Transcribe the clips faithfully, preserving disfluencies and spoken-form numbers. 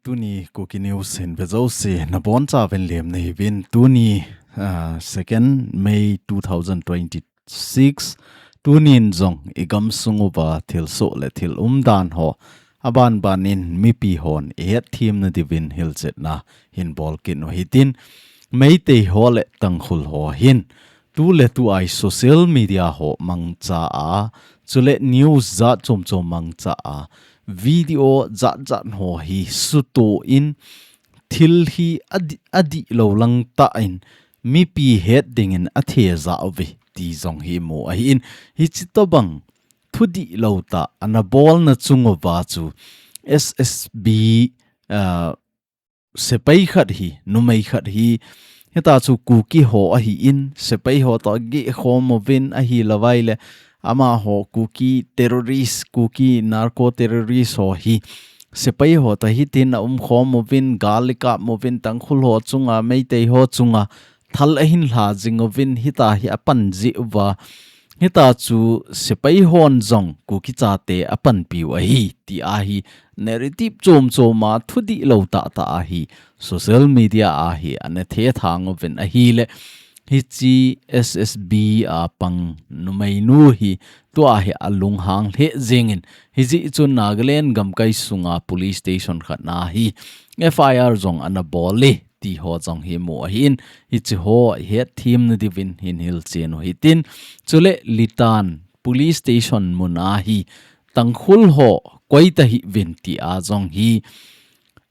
Tuni Kuki News hin vejouse nabonchauvin lemna hiuvin. Tuni, ah, second May two thousand twenty-six, tunin jong igamsung uva thilsoh le thil umdan ho, abanbanin mipi hon ihetthem nadiuvin hilchetna hin bolkit u hitin, Meitei ho le Tangkhul ho hin tuletua hi social media ho mangcha a, chule news jat chomchom mangcha a, video jatjat ho hi sutoh in, thil hi adi-, adihlou langtah in, mipi het dingin athejah uve ti jong hi mu ahin, hiche tobang thudihlou tah anabolna chung uva chu S S B, ah, sepai khat hi, numei khat hi, hitachu Kuki ho ahin, sepai ho toh ageh khom uvin, ahilouvaile amaho Kuki terrorist, Kuki narco terrorist ho hi sepai ho toh hitin aumkhom uvin, gal akap uvin, Tangkhul ho chunga, Meitei ho chunga thal ahin lha jing uvin, hita hi apan jeh uva, hitachu sepai hon jong Kuki chate apanpiu ahi ti ahi, narrative chomchom a thudihlou tahtah ahi, social media a hi ana thethang uvin ahile, hiche S S B a pang numeinu hi tua hi alunghang lheh jengin, hijeh chun Nagaland gamkai sunga police station khat na hi F I R jong anabol e ti ho jong hi mu ahin, hiche ho ihetthem nadiuvin hin hilchen u hitin, chule Litan police station mun a hi Tangkhul ho koi tahih uvin tia jong hi,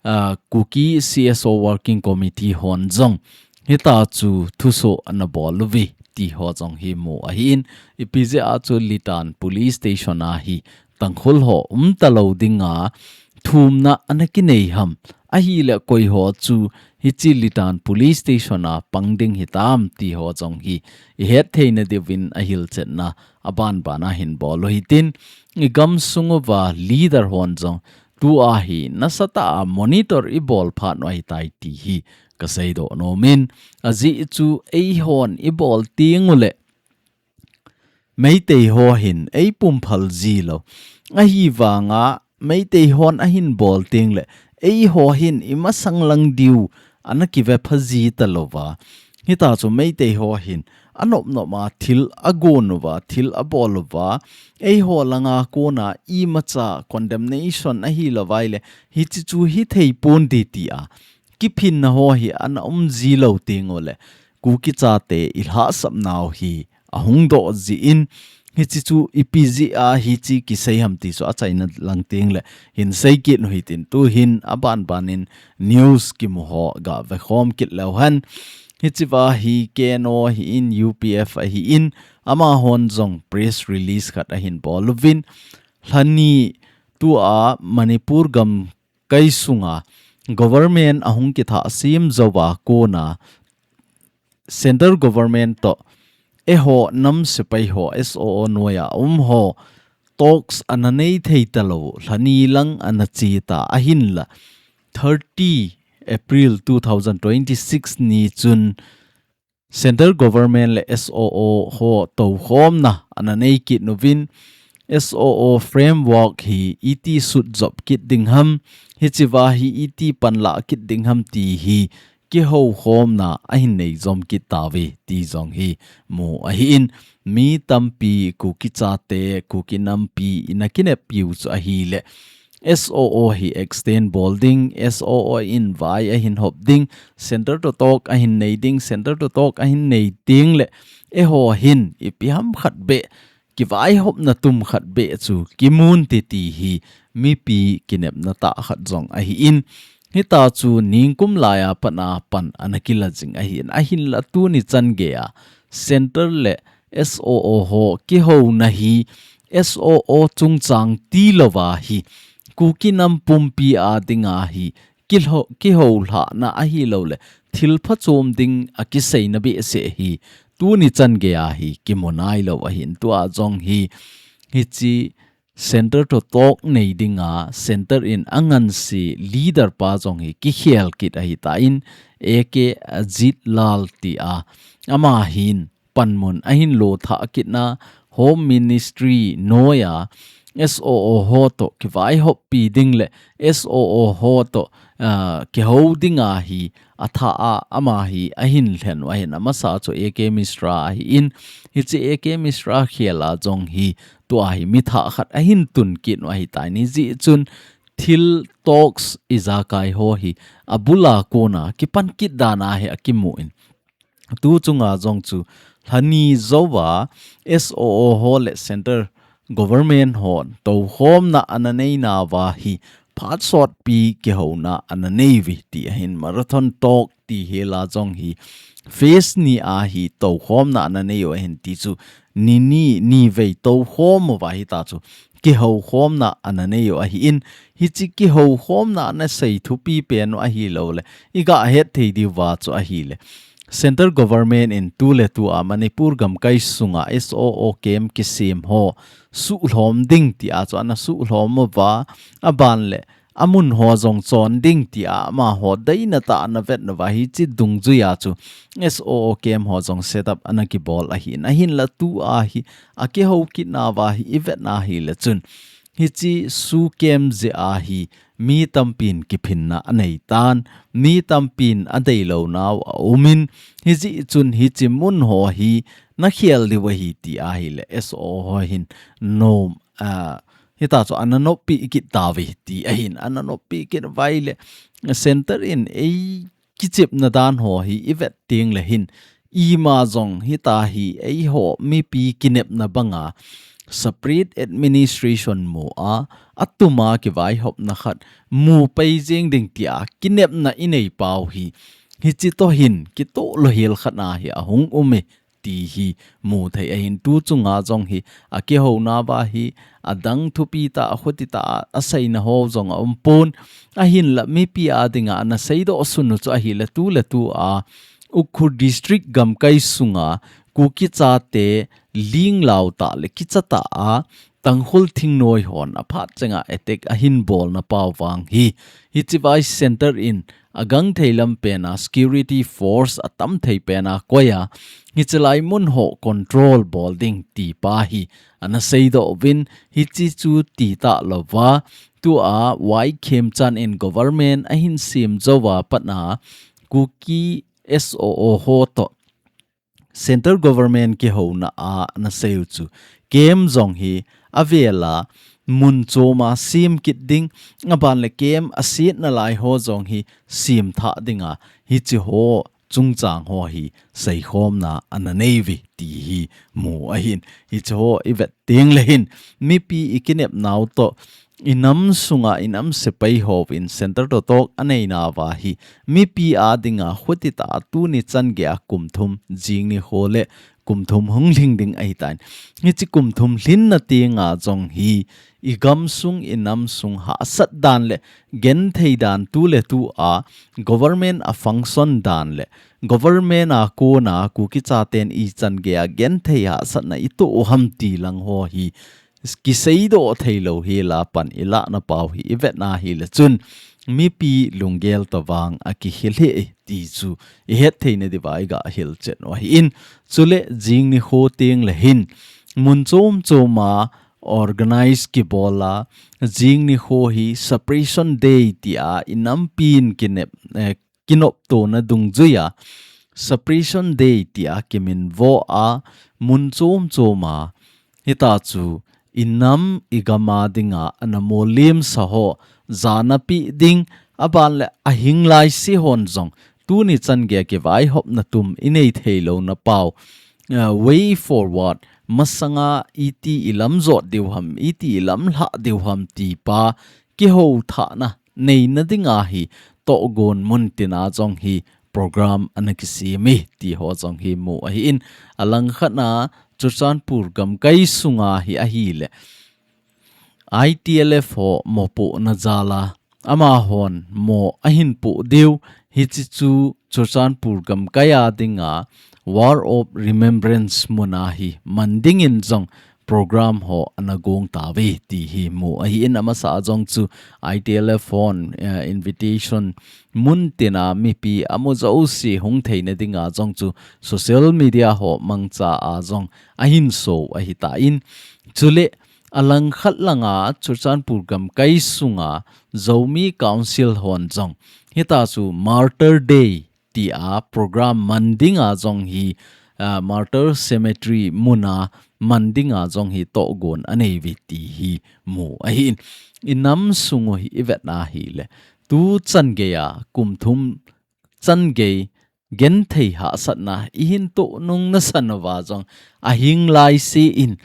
ah, Kuki C S O Working Committee hon jong hitachu thusoh anabol uve ti ho jong hi mu ahin, ipi jeh a chu Litan police station a hi Tangkhul ho umtalou dinga thumna anakinei ham, ahile koi ho chu hiche Litan police station a pang ding hitam ti ho jong hi ihetthei nadiuvin ahilchetna abanban a hin bol u hitin, igamsung uva leader hon jong tua hi nasatah a monitor ibol phat u ahitai ti hi kaseidoh nomin, ajeh chu eihon ibol tengule Meitei ho hin eipumphal jilou, ahivanga Meitei hon ahin bol tengle eiho hin imasang lang diu anakivepha jitalouva, hitachu Meitei ho hin anopnop a thil agon uva, thil abol uva, eiho langa kona imacha condemnation ahilouvaile hiche chu hithei ponte tia kiphinna ho hi ana um jilou tengule Kuki chate ilhahsapnau hi ahung doh jeh in, hiche chu ipi jeh a hiche kisei ham ti chu achaina lang tengle hin seikit u hitin, tuhin abanbanin news kimu ho gave khom kit leu hen. Hichea hi K N O ahin, U P F ahin, amahon jong press release khat ahin bol uvin, lhani tua Manipur gamkai sunga government ahung kithah sem jouva kona central government toh eiho nam sepai ho, S O O noiya um ho talks ana nei thei talou, lhani lang ana che ta ahinla, thirty April two thousand twenty-six ni chun central government le S O O ho toukhomna ana nei kit uvin, S O O framework hi iti sutjop kit ding ham, hichea hi iti panlah kit ding ham ti hi kihoukhomna ahin nei jom kit tauve ti jong hi mu ahin, mi tampi Kuki chate, Kuki nampi ina kineppiu chu ahile, S O O hi extend bol ding, S O O in vai ahin hop ding, centre to talk ahin nei ding, centre to talk ahin nei ding le, eiho hin ipi ham khat beh, kivaihopna tum khat beh chu kimun te ti hi mipi kinepna tah khat jong ahin, hitachu ningkum laiya pat a pan ana kila jing ahin, ahinla tuni chan geiya centre le S O O ho kihouna hi S O O chungchang tilouva hi Kuki nam pumpi a dinga hi kiho-, kihoulhahna ahilouleh thil phachom ding a kiseina behseh hi tuni chan geiya hi kimu nailou ahin, tua jong hi hiche centre to talk nei dinga centre in anganse leader pa jong hi kikhel kit ahitan, A K Ajit Lal tia ama hin panmun ahin lo thah kitna Home Ministry noiya S O O ho toh kivaihoppi ding le S O O ho toh, ah, kihou dinga hi atha a ama hi ahin lhen u ahin, amasa chu A K Mishra ahin, hiche A K Mishra khel a jong hi tua hi mi thah khat ahin tun kit u ahitai. Hijeh chun thil talks ijakai ho hi abul a kona kipan kit dan a hi akimu in, tu chunga jong chu lhani jouva S O O ho le Centre Government hon toukhomna ana nei nauva hi phat sotpi kihouna ana nei uve ti ahin, marathon talk ti hel a jong hi phase ni a hi toukhomna ana nei u ahin, ti chu ni ni, ni vei toukhom uva hita chu kihoukhomna ana nei u ahin, hiche kihoukhomna ana sei thupi pen u ahilou le, iga het thei diuva chu ahile, Centre Government in tu le tu a Manipur gamkai sunga S O O camp kisem ho suhlhom ding ti a chu ana suhlhom uva, aban le amun ho jong chon ding ti a amaho deina tah ana vet nauva, hiche dungjui a chu S O O camp ho jong set up ana kibol ahin, ahinla tu a hi akihou kit nauva hi ivet na hile chun, hiche SoO camp jeh a hi mi tampin kiphinna anei tan, mi tampin adeilou nau aum in, hijeh chun hiche mun ho hi nakhel diu ahi ti ahile S O O ho hin nom, ah, hita chu ana noppi kit tauve ti ahin, ana noppi kit uva ahile Centre in ei kichepna dan ho hi ivet teng le hin, ima jong hita hi eiho mipi kinepna banga separate administration mu a, atuma kivaihopna khat mu pai jeng ding ti a kinepna inei pau hi, hiche toh hin kitoh louhel khat a hi ahung um e ti hi mu thei ahin, tu chunga jong hi akihou nauva hi adang thupi tah, akhuti tah a aseina ho jong aum pon, ahinla mipi a dinga ana seidoh sun u chu ahile tu le tu a Ukhrul District gamkai sunga Kuki chate linglau tah le kicha tah a Tangkhul thingnoi hon aphat chenga attack ahin bolna pau vang hi, hiche vai Centre in agangthei lam pen a security force atam thei pen a koi a, hiche lai mun ho control bol ding ti pa hi ana seidoh uvin, hiche chu ti tah louva, tu a Y Khemchand in government ahin sem jouva pat a Kuki S O O ho toh Centre Government kihouna a ana sei u chu, camp jong hi avel a mun chom a sem kit ding, aban le camp asetna lai ho jong hi sem thah dinga, hiche ho chungchang ho hi seikhomna ana nei uve ti hi mu ahin. Hiche ho ivet teng le hin, mipi ikinep nau toh, inam sunga inam sepai hovin Centre toh talk anei nauva hi, mipi a dinga khuti tah a tuni chan gei a kum thum, jing nikho le kum thum hung lhing ding ahitan. Hiche kum thum lhinna tenga jong hi, igam sung, inam sung hahsat dan le genthei dan tu le tu a government a function dan le government a kona Kuki chaten ichan gei a genthei hahsatna itoh u ham ti lang ho hi kiseidoh thei louhel a pan ilah na pau hi ivet na hile chun mipi lunggel toh vang akihil e ti chu ihet theina diuva iga hilchen u ahin. Chule jing nikho teng le hin mun chom chom a organize kibol a, jing nikho hi Separation Day ti a inampin kinep, eh, kinoptona dungjui a Separation Day ti a kiminvo a, mun chom chom a, hita chu inam igam a dinga ana mollem sa ho jana pe ding, aban le ahing lai se hon jong tuni chan gei a kivaihopna tum inei thei louna pau, eh, way forward, masanga iti ilam jot diu ham, iti ilam lhah diu ham ti pa kihouthahna neina dinga hi tohgon mun tina jong hi program ana kisem e ti ho jong hi mu ahin, alang khat na Churachandpur gamkai sunga hi ahile I T L F ho mopohna jal a amahon mo ahin poh diu, hiche chu Churachandpur gamkai a dinga War of Remembrance mun a hi man dingin jong program ho ana gong tauve ti hi mu ahin, amasa a jong chu I T L F hon, eh, invitation mun tina mipi amu jouse hung theina dinga jong chu social media ho mangcha a jong ahin so ahitan, chule Alangkhat langa Churachandpur gamkai sunga Zomi Council hon jong hitachu Martyr Day tia program man dinga jong hi, ah, Martyr Cemetery muna man dinga jong hi togon anei uve ti hi mu ahin. Inam sungu hi ivetna hile tu chan geiya kum thum chan gei genthei hahsatna ihin toh nung nasan uva jong ahing lai sein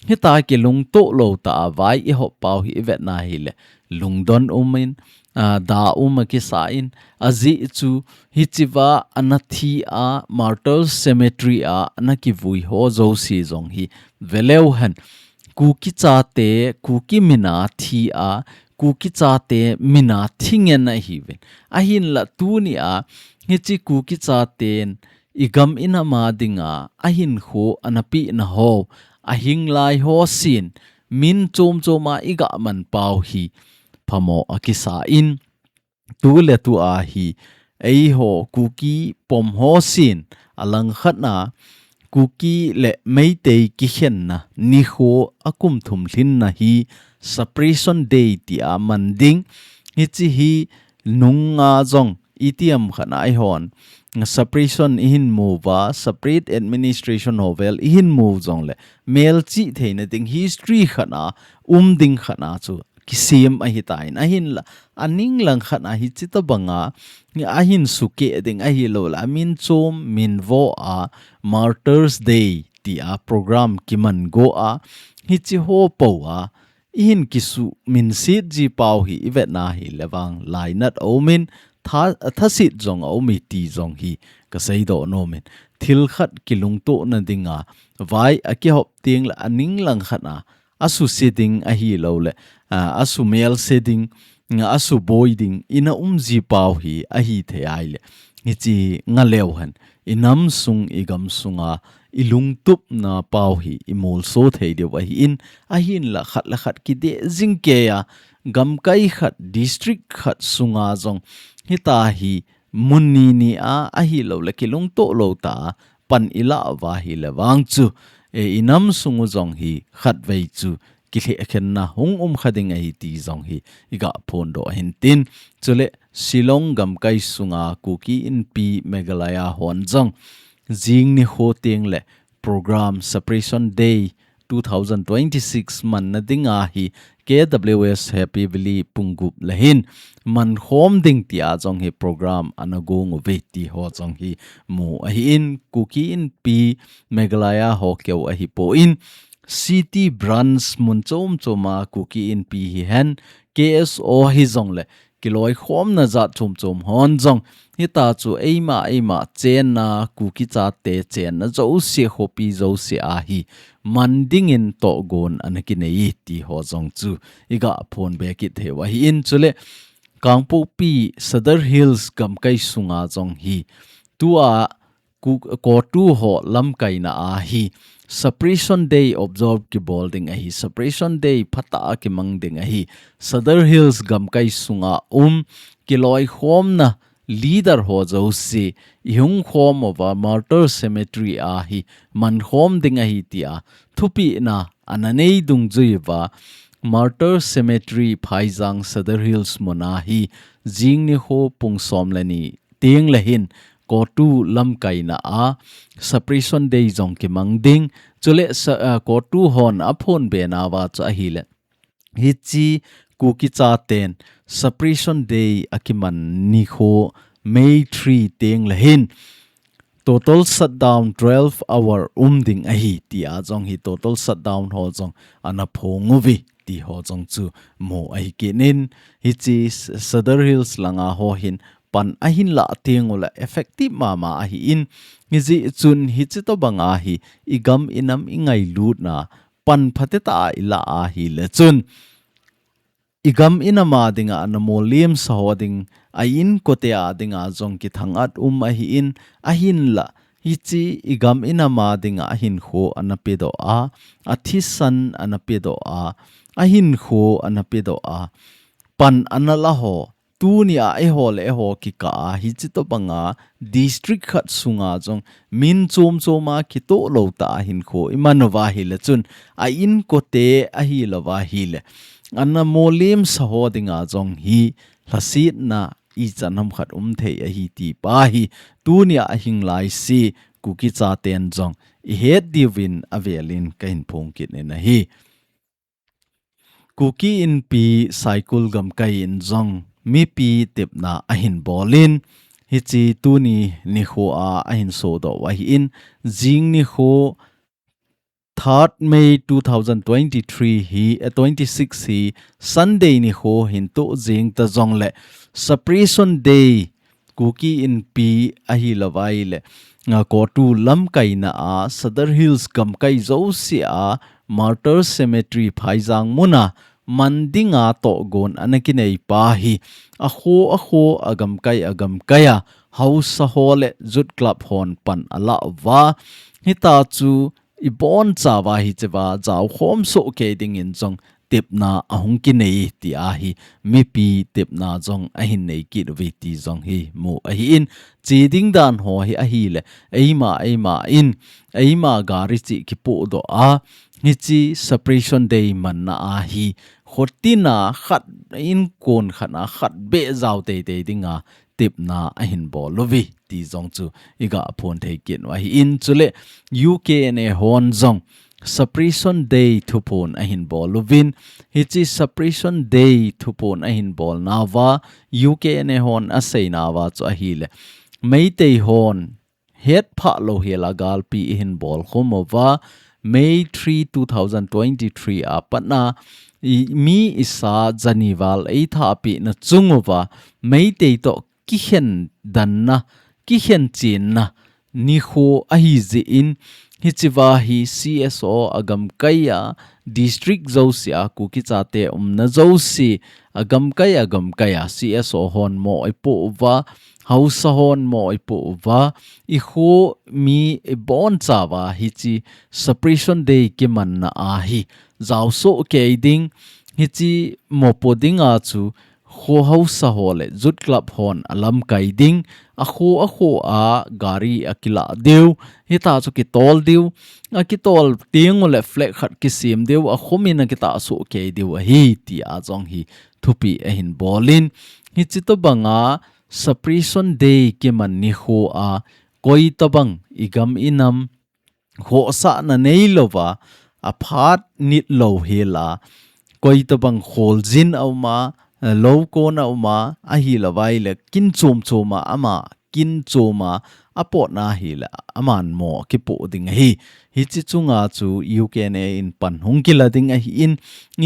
hita kilungtoh lou tah a vai ihop pau hi ivetna hile lungdon umin, ah, da um akisa in, ajeh chu hichea ana thi a Martyr Cemetery a ana kivui ho jouse jong hi veleu hen. Kuki chate, Kuki mina thi a, Kuki chate mina thi ngen ahiuvin. Ahinla tunia hiche Kuki chaten igam inam a dinga ahinkho ana pehna ho, ahing lai ho sin min chom choma iga man pau hi phamo akisa in, tu le tu a hi eiho Kuki pom ho sin alangkhatna Kuki le Meitei kikhenna nikho akum thum lhinna hi Separation Day tia man ding. Hiche hi nunga jong itiham khatna ihon separation ihin mu uva, separate administration ho vel ihin mu jongle melchih theina ding history khatna um ding khatna chu kisem ahitan ahinla, aning langkhatna hiche tobanga ahin sukeh ding ahilouleh amin chom min vo a Martyrs Day tia program kiman go a, hiche ho pou a ihin kisuh minset ji pau hi ivetna hile vang lainat aumin, tha, thaset jong aum e ti jong hi kaseidoh nomin. Thil khat kilungtohna dinga vai akihop tengle aning langkhatna asuse ding ahilouleh, ah, asumelse ding, asuboi ding ina um ji pau hi ahithei ahile, hiche ngaleu hen inam sung igam sunga ilungtupna pau hi imolso thei diu ahin, ahinla khat le khat kideh jing keiya gamkai khat district khat sunga jong hita hi mun ni ni a ahilouleh kilungtoh lou tah a pan ilah uva hile vang chu, e, inam sungu jong hi khatvei chu kilhekhenna hung um kha ding ahi ti jong hi iga phondoh ahin tin. Chule Shillong gamkai sunga Kuki Inpi Meghalaya hon jong jing nikho tengle program Separation Day two thousand twenty-six manna dinga hi K W S Happy Valley pung gup le hin mankhom ding tia jong hi program ana gong uve ti ho jong hi mu ahin, Kuki Inpi Meghalaya ho keu ahipon city branch mun chom choma Kuki Inpi hihen K S O hijongle kiloikhomna jat chom chom hon jong hitachu eima eima chenna Kuki chate chenna jouse khopi jouse a hi man dingin togon ana kinei ti ho jong chu iga phonbe kit thei u ahin, chule Kangpokpi Sadar Hills gamkai sunga jong hi tua Ku-, CoTU ho lamkaina a hi Separation Day observe kibol ding ahi, Separation Day phatah a kimang ding ahi, Sadar Hills gamkai sunga um kiloikhomna leader ho jouse ihung khom uva Martyr Cemetery a hi mankhom ding ahi tia thupehna ana nei dungjui uva Martyr Cemetery Phaijang Sadar Hills muna hi jing nikho pung som le ni tengle hin CoTU lamkaina a Separation Day jong kimang ding. Chule sa-, ah, CoTU hon aphonbe nauva chu ahile, hiche Kuki chaten Separation Day akiman nikho May three tengle hin total shutdown twelve hour um ding ahi tia jong hi total shutdown ho jong ana phong uve ti ho jong chu mu ahi kit in, hiche S-, Sadar Hills langa ho hin pan ahin lah tengule effective mama ahin, hijeh chun hiche tobanga hi igam inam ingailutna pan phatetah a ilah ahile chun igam inam a dinga ana molem sa ho ding, a inkote a dinga jong kithang-at um ahin, ahinla hiche igam inam a dinga ahinkho ana pedoh a, athisan ana pedoh a, ahinkho ana pedoh a, pan ana la ho tunia eiho le eiho kikah a hichi tobanga district khat sunga jong min chom choma kitoh lou tah a hinkho iman uva ahile chun a inkote ahilouva ahile ana molemsa ho dinga jong hi lhasetna ichan ham khat um thei ahi ti pa hi tunia ahing lai se Kuki chaten jong ihet diuvin avelin kahin phong kit in ahi. Kuki Inpi Saikul gamkai in jong mipi tepna ahin bolin hichi tuni nikho a ahin sodoh u ahin jing nikho third May two thousand twenty-three hi, eh, twenty-six hi Sunday nikho hin toh jing ta jongle Separation Day Kuki Inpi ahilouva ahile nga CoTU lamkaina a Sadar Hills gamkai jouse a Martyr Cemetery Phaijang muna man dinga tohgon ana kinei pa hi akho akho a gamkai a gamkai a haosa ho le Youth Club hon pan ala uva hita chu ibonchauva hichea jaokhom soh kei dingin jong tepna ahung kinei ti ahi mipi tepna jong ahin nei kit uve ti jong hi mu ahin chi ding dan ho hi ahile eima eima in eima gari chi kipohdoh a hichi Separation Day manna ahi khotina khat in kon khat a khat beh jao teitei dinga tepna ahin bol uve ti jong chu iga phong thei kit u ahin chule U K N A hon jong Separation Day thuphon ahin bol uvin hichi Separation Day thuphon ahin bolnauva U K N A hon aseinauva chu ahile Meitei hon hetphah lou hela galpi ihin bolkhum uva May three, two thousand twenty-three a patna mi isa jani val eitha pehna chung uva Meitei toh kikhen danna kikhen chenna nikho ahi jeh in hichea hi C S O a gamkai a district jouse a Kuki chate umna jouse a gamkai a gamkai a C S O hon mo ipoh uva haosa hon mo ipoh uva ikho mi ibonchauva hichi Separation Day kimanna ahi jaosoh kei ding hichi mopo dinga chu kho haosa ho le Youth Club hon alamkai ding akho akho a gari akilah diu hita chu kitol diu akitol teng ule flag khat kisem diu akhomin akitahsoh kei diu ahi ti a jong hi thupi ahin bolin hichi tobanga Separation Day kiman nikho a koi tobang igam inam khohsahna neilouva aphat nit lou hela koi tobang kholjin a uma lou kon a uma ahilouva ahile kin chom choma ama kin choma apotna hile aman mo kipoh ding ahi hichi chunga chu U K N A in pan hung kila ding ahin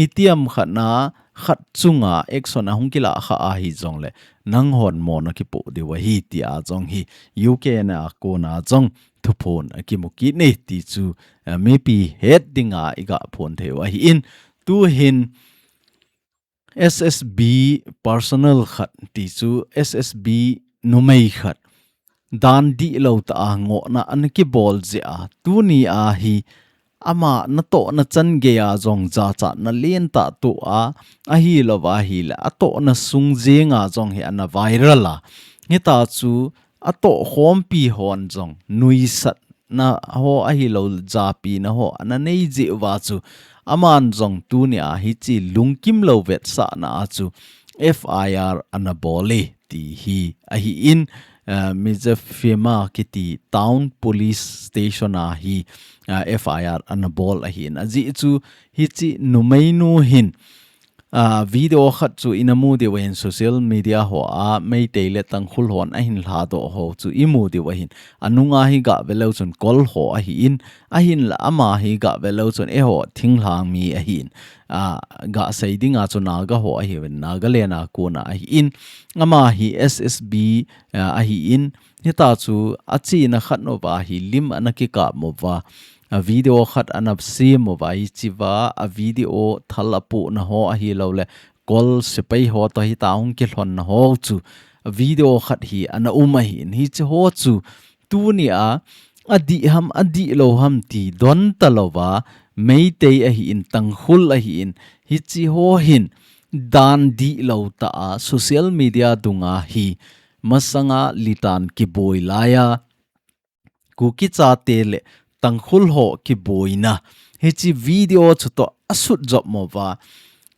itiam khatna khat chunga action ahung kila kha ahi jongle nanghon mo nakipoh diu ahi ti a jong hi U K N A a kona jong thuphon akimu kit e ti chu, eh, mipi het dinga iga phong thei u ahin tuhin S S B personnel khat ti chu S S B numei khat dan dihlou tah a ngohna ana kibol jeh a tuni a hi ama natohna chan gei a jong jachatna lentah toh a ahilouva ahile atohna sung jenga jong hi ana viral a hita chu atohkhompi hon jong nuisatna ho ahilou japina ho ana nei jeh uva chu aman jong tuni a hichi lungkim lou vetsahna a chu F I R ana bol e ti hi ahin, eh, Mijafema kiti Town Police Station a hi, eh, F I R ana bol ahin ajeh chu hichi numeinu hin, ah, video khat chu ina mu diu ahin social media ho a Meitei le Tangkhul hon ahin lhadoh ho chu imu diu ahin anunga hi gah veleu chun Kol ho ahin ahinla ama hi gah veleu chun eiho thinglhang mi ahin, ah, gah sei dinga chu Naga ho ahiuvin Nagaland a kona ahin ama hi S S B, ah, ahin hita chu achena khat uva hi lim ana kikap uva a video khat ana sem uva hichea a video thal apohna ho ahilou le Kol sepai ho toh hita hung kilhonna ho chu a video khat hi ana um ahin hichi ho chu tuni a adih ham adihlou ham ti don talouva Meitei ahin Tangkhul ahin hichi ho hin Dan dihlou tah a social media dunga hi masanga litan kiboi laiya Kuki chate le Tangkhul ho kiboina hiche video chutoh asut jop mova.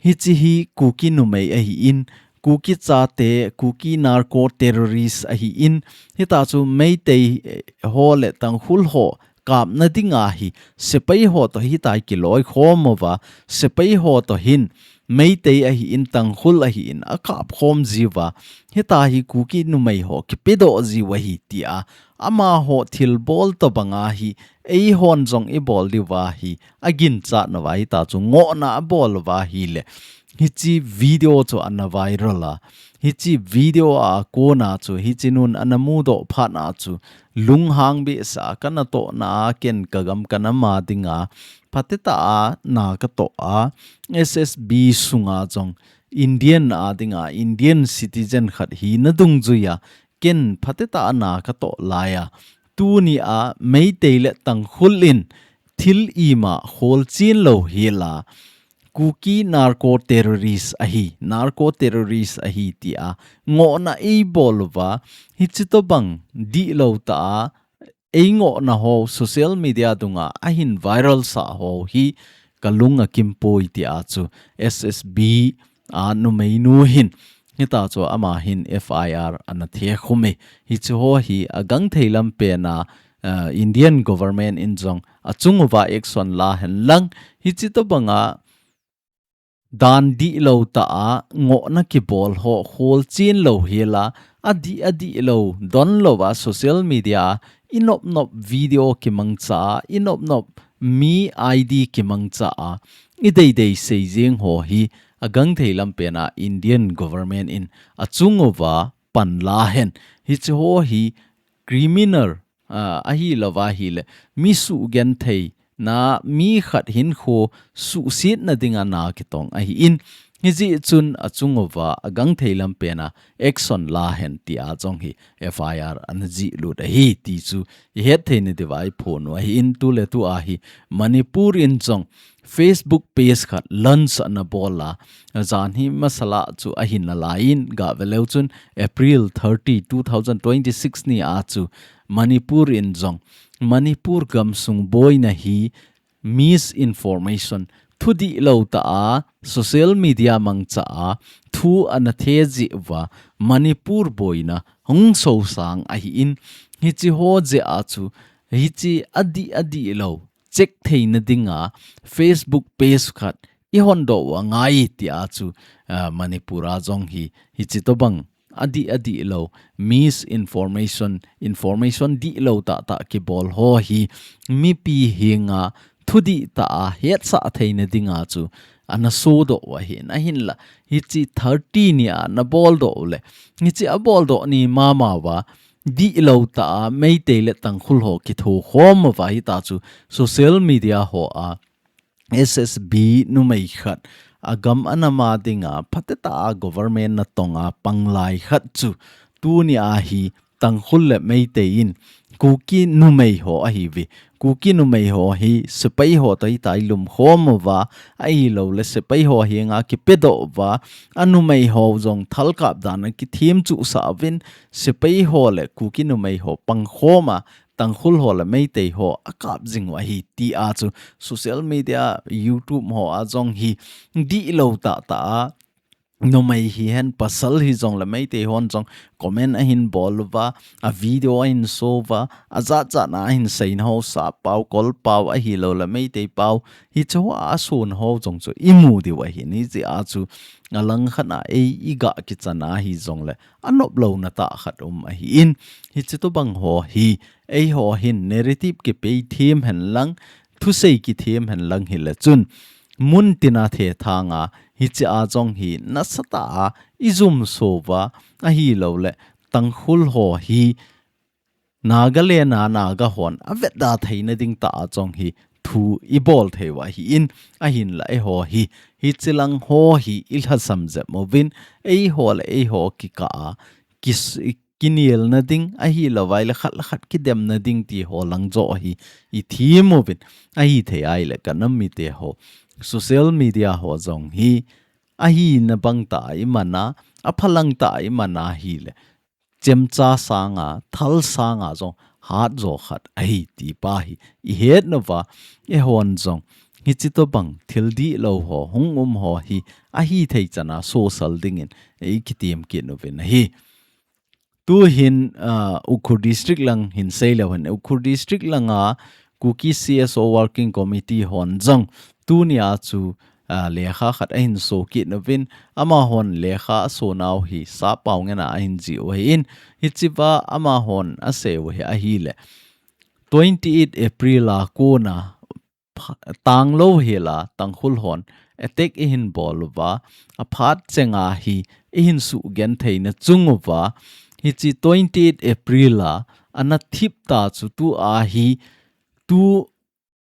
Hiche hi Kuki numei ahin, Kuki chate, Kuki narco terrorist ahin, hitachu Meitei eh, ho le Tangkhul ho kapna dinga hi sepai ho toh hitia kiloikhom uva, sepai ho toh hin Meitei ahin, Tangkhul ahin akapkhom jiuva, hitia hi Kuki numei ho kipedoh jiu ahi tia amaho thilbol tobanga hi eihon jong ibol diuva hi aginchat nauva, hitachu ngohna abol uva ahile hiche video chu ana viral a, hiche video a kona chu hiche nun ana mudoh phat a chu lunghang behseh a kana tohna a ken kagam kana ma dinga phatecha a na katoh a, S S B sunga jong Indian a dinga Indian citizen khat hina dungjuiya ken phatecha a na katoh laiya, tunia Meitei le Tangkhul in thil ima kholchen lou hela Kuki narco terrorist ahi, narco terrorist ahi tia ngohna eibol uva, hiche tobang dihlou tah a eingohna ho social media dunga ahin viral sah ho hi kalung akimpoi tia chu S S B a numeinu hin hitachu ama hin F I R ana thekhume. Hiche ho hi agangthei lampen a, uh, Indian government in jong achung uva action la henlang, hiche tobanga dan dihlou tah a ngohna kibol ho kholchen lou hela, adih adihlou donlouva social media a inopnop video kimangcha a, inopnop mi I D kimangcha a ideidei seijeng ho hi agangthei lampen a Indian government in achung uva pan la hen. Hiche ho hi criminal, ah, ahilouva ahile mi suhgentheina, mi khat hinkho suhsetna dinga na kitong ahin, hijeh chun achung uva agangthei lampen a action la hen tia jong hi F I R ana jih lut ahi ti chu ihet theina diuva iphon u ahin, tuletua hi Manipur in jong Facebook page khat launch ana bol a, jan hi masala chu ahin nalaiyin, gave leu chun April thirty, two thousand twenty-six ni a chu Manipur in jong Manipur gamsung boina hi misinformation, thu dihlou tah a social media mangcha a thu ana the jeh uva Manipur boina hung sosang ahin, hiche ho jeh a chu hiche adih adihlou check theina dinga Facebook page khat ihondoh u angai tia chu, ah, Manipur a jong hi hiche tobang adih adihlou misinformation, information dihlou tahtah kibol ho hi mipi henga thudih tah a hetsah theina dinga chu ana sodoh u ahin, ahinla hiche thirty ni a ana boldoh u le hiche aboldoh ni mama uva dihlou tah a Meitei le Tangkhul ho kithokhom uva hitachu social media ho a S S B numei khat agam ana ma dinga phatecha a government natong a panglai khat chu tunia hi Tangkhul le Meitei in Kuki numei ho ahiuve. Kuki numei ho hi sepai ho toh hitia lumkhom uva, ahilou le sepai ho henga kipedoh uva, anumei ho jong thalkap dan a kithemchuhsah uvin, sepai ho le Kuki numei ho pangkhom a, Tangkhul ho le Meitei ho akap jing u ahi tia chu social media, YouTube ho a jong hi dihlou tahtah a numei hihen pasal hijongle Meitei hon jong comment ahin bol uva, a video ahin show uva, ajat jat na ahin seina ho, sappao, kolpao ahilou le Meitei pao, hiche ho a ason ho jong chu imu diu ahin, hijeh a chu alangkhat a ei iga kichan a hijongle anop louna tah khat um ahin, hiche tobang ho hi eiho hin narrative kipei them henlang, thusei kithem henlang hile chun, muntina thethang a hiche a jong hi nasatah a ijumso uva, ahilou le Tangkhul ho hi Nagaland a Naga hon avetda theina ding tah a jong hi thu ibol thei u ahin, ahinla eiho hi hiche lang ho hi ilhasam jep uvin, eiho le eiho kikah a kis-, kinelna ding, ahilou vai le khat le khat kidemna ding ti ho lang joh hi ithem uvin, ahithei ahile kanam mite ho, social media ho jong hi ahina bang tah a i man a, aphalang tah a i man a ahile, chemcha sanga, thal sanga jong hat jo khat ahi ti pa hi i het nauva, eihon jong hichi tobang thil dihlou ho hung um ho hi ahi thei chan a sosal dingin i kitem kit nauvin ahi. Tuhin, ah, Ukhrul District lang hin sei leu hen. Ukhrul District langa Kuki C S O Working Committee hon jong tunia chu, ah, lekha khat ahin so kit nauvin, amahon lekha aso nau hi Sappao Ngen a ahin jih u ahin, hichea amahon asei u hi ahile, twenty eight April a kona pha-, tanglou hela Tangkhul hon attack eihin bol uva, aphat chenga hi eihin sugenthei na chung uva, hichi twenty eight April a ana thip ta chu tua hi, tu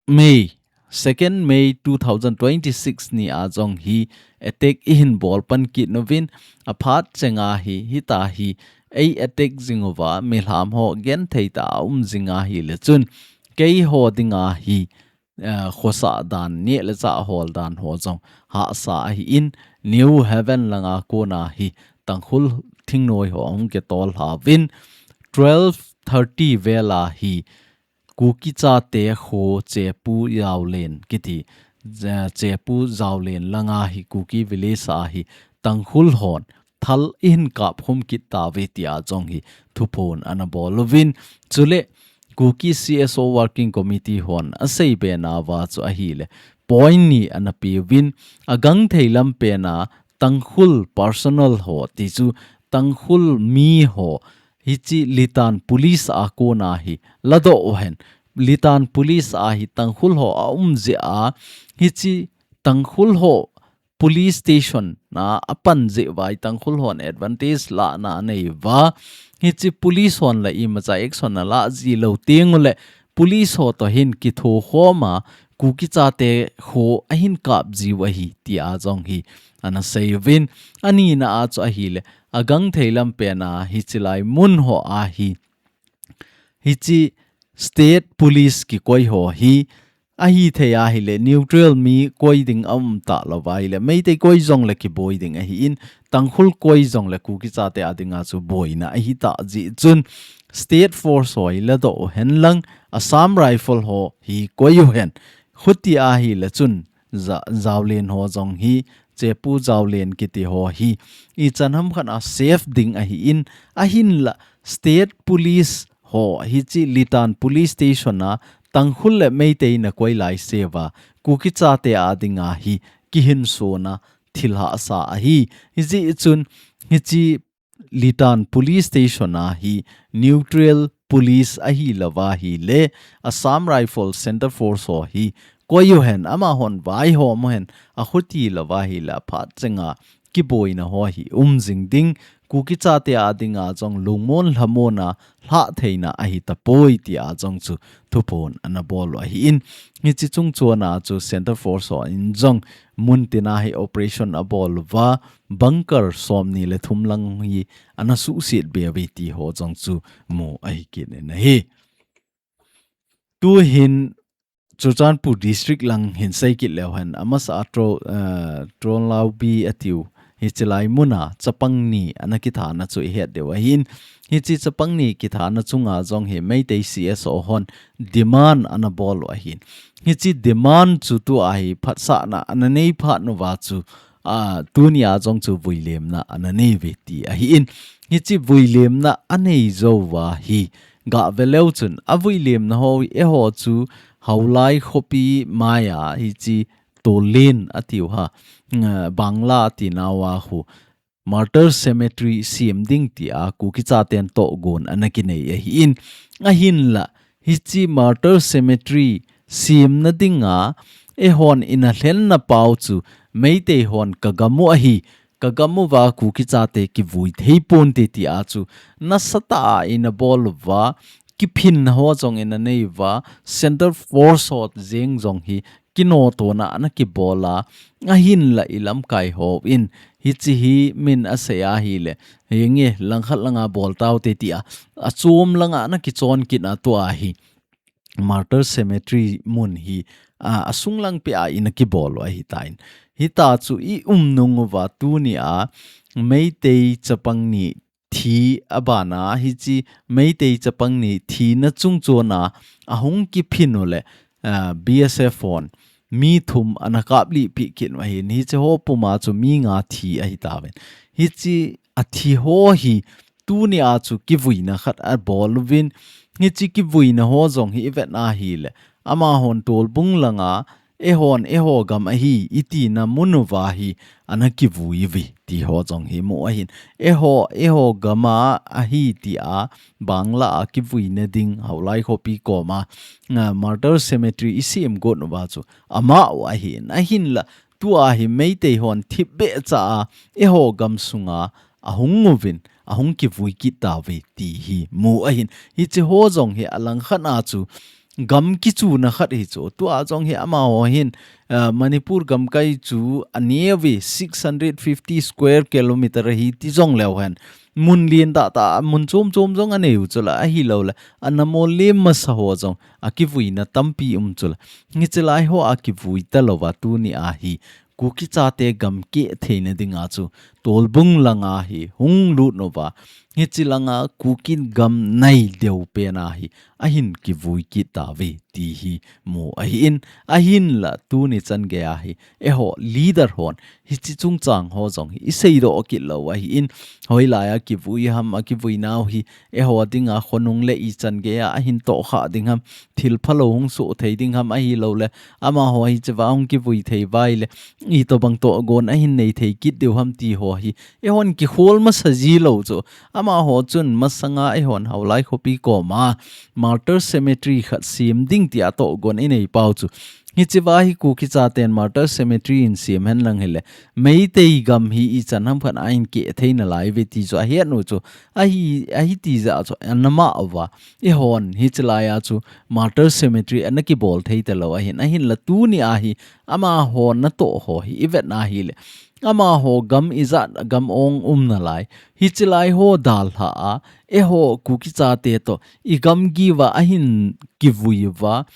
May, second May two thousand twenty-six ni a jong hi attack eihin bol pan kit nauvin, aphat chenga hi, hita hi ei attack jing uva, mihem ho genthei tah a um jing ahile chun, keiho dinga hi, eh, khosah dan, neh le chah hol dan ho jong hahsa ahin, New Haven langa kona hi Tangkhul thingnoi ho ahung kitol lhauvin, twelve thirty vel a hi Kuki chate kho Chepu Jaolen kiti, eh, Chepu Jaolen langa hi Kuki village a hi Tangkhul hon thal eihin kapkhum kit tauve tia jong hi thuphon ana bol uvin. Chule Kuki C S O Working Committee hon asei be nauva chu ahile, point ni ana pe uvin, agangthei lam pen a Tangkhul personnel ho ti chu Tangkhul mi ho hichi Litan Police a kona hi ladoh uhen. Litan Police a hi Tangkhul ho aum jeh a, hichi Tangkhul ho police station a apan jeh uva hi Tangkhul hon advantage lahna anei uva, hichi police hon la imacha action ala ji lou teng ule, police ho toh hin kithokhom a, Kuki chate kho ahin kap jiu ahi tia jong hi ana sei uvin, anina a chu ahile, agangthei lam pen a hichi lai mun ho a hi, hichi state police kikoi ho hi, ahithei ahile, neutral mi koi ding aum talou va ahile, Meitei koi jongle kiboi ding ahin, Tangkhul koi jongle Kuki chate a dinga chu boina ahitah jeh chun, state force ho hi ladoh uhen lang, Assam Rifle ho hi koi uhen. Khuti ahile chun, Ja-, Jaolen ho jong hi, Chepu Jaolen kiti ho hi, ichan ham khat a safe ding ahin, ahinla state police ho hichi Litan Police Station a Tangkhul le Meitei in akoi laiseuva, Kuki chate a dinga hi kihinsona thil hahsa ahi. Hijeh chun hichi Litan Police Station a hi neutral police ahilouva ahile, Assam Rifle Center Force ho hi koi uhen, amahon vaihom uhen, akhuti louva ahile aphat chenga kiboina ho hi um jing ding, Kuki chate a dinga jong lungmon lhamon a lhah theina ahi tapoi tia jong chu thuphon ana bol u ahin, hichi chungchon a chu Center Force hon jong muntina hi operation abol uva, bunker somni le thum lang hi ana suhset be uve ti ho jong chu mu ahi kit in ahi. Tuhin Churachandpur District lang hin sei kit leu hen, amasa a Tro-, eh, Tronlaubi atiu, hichi lai mun a chapang ni ana kithana chu i het diu ahin, hichi chapang ni kithana chunga jong hi Meitei C S O hon demand ana bol u ahin, hichi demand chu tua hi phatsahna ana nei phat nauva chu, a, tunia jong chu vuilemna ana nei uve ti ahin, hichi vuilemna anei jouva hi gah ve leu chun, avuilemna ho, eiho chu Haolai khopi mai a hichi Tolin atiu ha, nga, Bangla ati nauva khu Martyr Cemetery sem ding tia Kuki chaten tohgon ana kinei ahin, ahinla hichi Martyr Cemetery semna dinga eihon ina lhenna pau chu Meitei hon ka gam u ahi, ka gam uva Kuki chate kivui thei ponte tia chu nasatah a ina bol uva, kiphinna ho jong ina nei uva, Center Force ho jeng jong hi kinotona ana kibol a, ahinla i lamkai hon hichi hi min asei ahile, henge langkhat langa bol taute tia, achom langa ana kichon kit a tua hi Martyr Cemetery mun hi, a, asung langpi a ina kibol u ahitan. Hita chu i um nung uva tunia Meitei chapang ni thi abana hichi Meitei chapang ni thina chungchona ahung kiphin u le, a, B S F hon mi thum ana kaplihpeh kit u ahin, hichi ho puma chu mi nga thi ahitauvin. Hichi athi ho hi tunia chu kivuina khat abol uvin, hichi kivuina ho jong hi i vet na hile, amahon Tolbung langa, eihon eiho gam ahi, i tina mun uva hi ana kivui uve, ti ho jong hi mu ahin. Eiho, eiho gam a ahi tia, Bangla a kivuina ding, Haolai khopi koma, a, Martyr Cemetery i sem got uva chu, amau ahin, ahinla, tua hi Meitei hon thipbeh cha a, eiho gam sunga, ahung uvin, ahung kivui kit tauve, ti hi mu ahin. Hichi ho jong hi alangkhat a chu, gam kichuna khat hi chu. Tua jong hi amaho hin, a, Manipur gamkai chu aneo uve six hundred fifty square kilometer ahi ti jong leu hen. Mun lien tah tah, mun chom chom jong anei u chula, ahilou le, ana mol lem masa ho jong, akivuina tampi um chula. Hichi lai ho a kivui talouva tunia hi, Kuki chate gam keh theina dinga chu, Tolbung langa hi hung lut uva, hichi langa Kuki gam nai deu pena hi, ahin kivui kit tauve, ti hi mu ahin, ahinla tuni chan geiya hi, eiho leader hon, hichi chungchang ho jong hi, i seidoh kit lou ahin, hoilai a kivui ham, akivui nau hi, eiho dinga khonung le i chan geiya ahin tohkhah ding ham, thil phalou hung soh thei ding ham ahilou le, amaho hichi va hung kivui thei uva ile, itobang tohgon ahin nei thei kit diu ham ti ho hi, eihon kikhol masa ji lou chu. Amaho chun masanga eihon Haolai khopi koma Martyr Cemetery khat sem ding tia tohgon i nei pau chu. Hichi va hi Kuki chaten Martyr Cemetery in sem hen lang hile, Meitei gam hi ichan ham khat a in keh thei nalai uve ti chu ahet u chu. Ahi, ahi ti jeh chu, ana mah uva. Eihon, hichi laiya chu, Martyr Cemetery ana kibol thei talou ahin, ahinla tunia hi, amaho natoh ho hi, i vet na hile. Amaho gam ijat, gam ong um nalai. Hichi lai ho dalha a, eiho Kuki chate toh, i gamgi uva ahin kivui uva,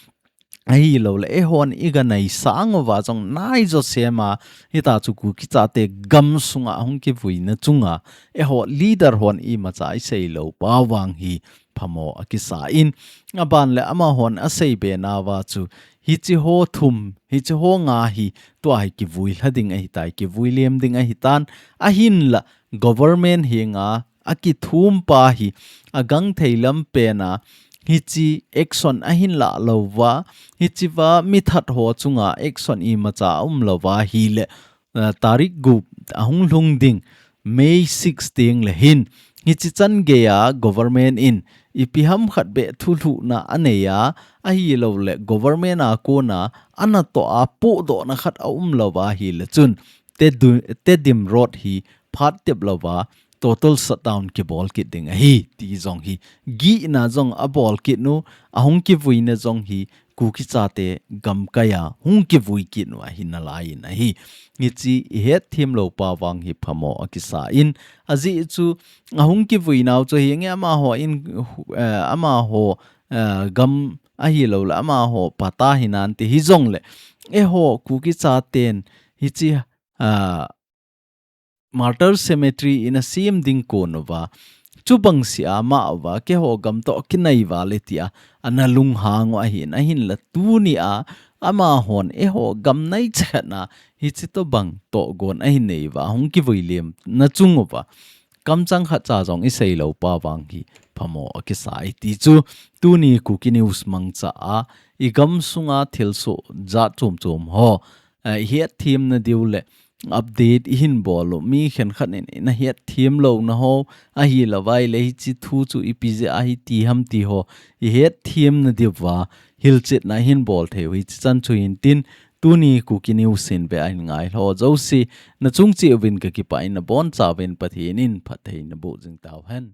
ahilou le, eihon i ga nei sang uva jong nai jo sema, hita chu Kuki chate gam sunga hung kivuina chunga, eiho leader hon imacha i seilou pa vang hi phamo akisa in, aban le amahon asei be nauva chu, hichi ho thum, hichi ho nga hi, tua hi kivui lha ding ahitai, kivui lem ding ahitan, ahinla, government henga, akithum pa hi, agangthei lam pena, hichi action ahin lah louva, hichi va mi that ho chunga action imacha aum louva hile, a, tarik gup ahung lhung ding, May six teng le hin, hichi chan geiya government in, ipi ham khat beh thulhuhna aneiya, ahilou le government a kona, anatoh a pohdohna khat aum louva hile chun, Tedu-, Tedim Road hi phat tep louva, total shutdown kibol kit ding ahi, ti jong hi. Gihna jong abol kit nu, ahung kivuina jong hi, Kuki chate gamkaiya, hung kivui kit nu ahi nalai in ahi. Hichi i hetthem lou pa vang hi phamo akisa in, ajeh chu, ahung kivui nau chu hi nge amaho in, eh, amaho, eh, gam ahilou le, amaho pata hinante hijong le. Eiho Kuki chaten, hichi, ah, Martyr Cemetery ina sem ding kon uva, chubang sia mah uva, keiho gam toh kinai uva le tia, ana lunghang u ahin, ahinla tunia, amahon eiho gam nai chekhat na, hichi tobang tohgon ahin nei uva, hung kivui lem na chung uva, kamchang khatcha jong i seilou pa vang hi phamo akisa e ti chu, tuni Kuki News mangcha a, i gam sunga thilsoh jat chom chom ho, eh, i hetthem na diu le update i hin bol u, mi khenkhat in ina hetthem louna ho, ahilouva ile hichi thu chu ipi jeh a hiti ham ti ho, i hetthem na diuva, hilchetna i hin bol thei u hichi chan chu hintin, tuni Kuki News in ve a hin ngai ho jouse, na chung cheh uvin ka kipah in nabonchauvin Pathen in phatthei naboh jing tauhen.